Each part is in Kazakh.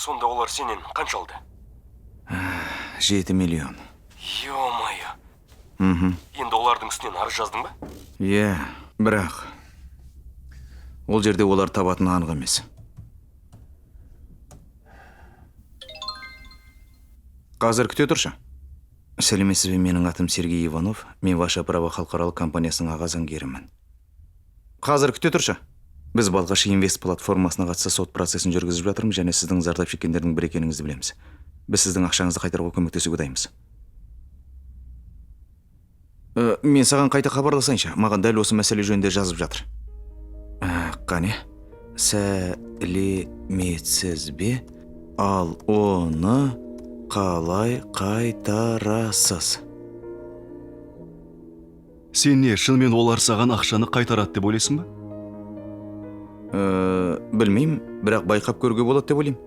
Сонда олар сенен қанша алды? 7 миллион. Ё-моё. Енді олардың үстінен арыз жаздың ба? Иә, бірақ ол жерде олар табатыны анық емес. Қазір күте тұршы. Сәлеметсіз бе, менің атым Сергей Иванов. Мен Ваша Право халықаралық компаниясының аға заңгерімін. Қазір күте тұршы. Біз Балқаш Инвест платформасына қатысты сот процесін жүргізіп жатырмыз және сіздің зардап шеккендердің бірі екеніңізді білеміз. Біз сіздің ақшаңызды қайтаруға көмектесуге дайынбыз. Мен саған қайта хабарласайыншы. Маған дәл осы мәселе жөнінде жазып жатыр. Қане? Сәлеметсіз бе? Ал оны қалай қайтарасыз? Сен не, шынымен олар саған ақшаны қайтарады деп ойлайсың ба? Білмеймін, бірақ байқап көруге болады деп ойлаймын.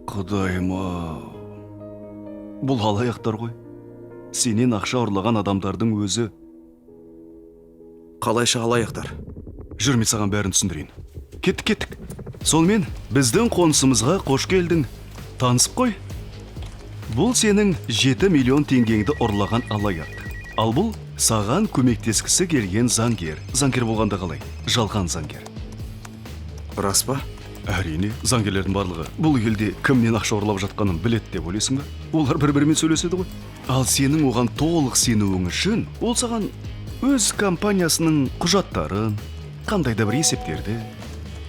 Құдайым-ау. Бұл алаяқтар ғой. Сенен ақша ұрлаған адамдардың өзі. Қалайша алаяқтар? Жүр, мен саған бәрін түсіндірейін. Кеттік, кеттік. Сонымен, біздің қонысымызға қош келдің. Танысып қой. Бұл сенің 7 миллион теңгеңді ұрлаған алаяқ. Ал бұл саған көмектескісі келген заңгер. Заңгер болғанда қалай? Жалған заңгер. Рас па? Әрине, заңгерлердің барлығы бұл елде кімнен ақша ұрлап жатқанын біледі деп ойлайсың ба? Олар бір-бірімен сөйлеседі ғой. Ал сенің оған толық сенуің үшін ол саған өз компаниясының құжаттарын, қандай да бір есептерді,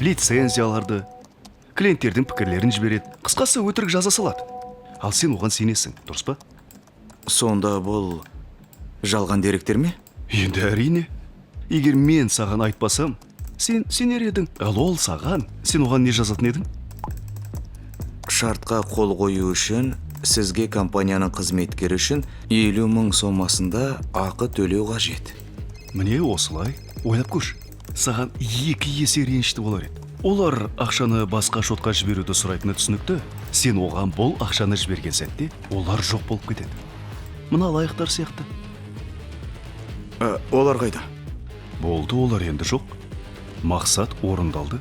лицензияларды, клиенттердің пікірлерін жібереді. Қысқасы, өтірік жаза салады. Ал сен оған сенесің, дұрыс па? Сонда бұл жалған деректер ме? Енді әрине. Егер мен саған айтпасам, сен сенер едің. Ал ол саған, сен оған не жазатын едің? Шартқа қол қою үшін сізге компанияның қызметкері үшін 50 мың сомасында ақы төлеу қажет. Міне осылай ойлап көрші. Саған 2 есе ренішті болар еді. Олар ақшаны басқа шотқа жіберуді сұрайтыны түсінікті. Сен оған бұл ақшаны жіберген сәтте олар жоқ болып кетеді. Мына алаяқтар сияқты. Олар қайда? Болды, олар енді жоқ. Мақсат орындалды.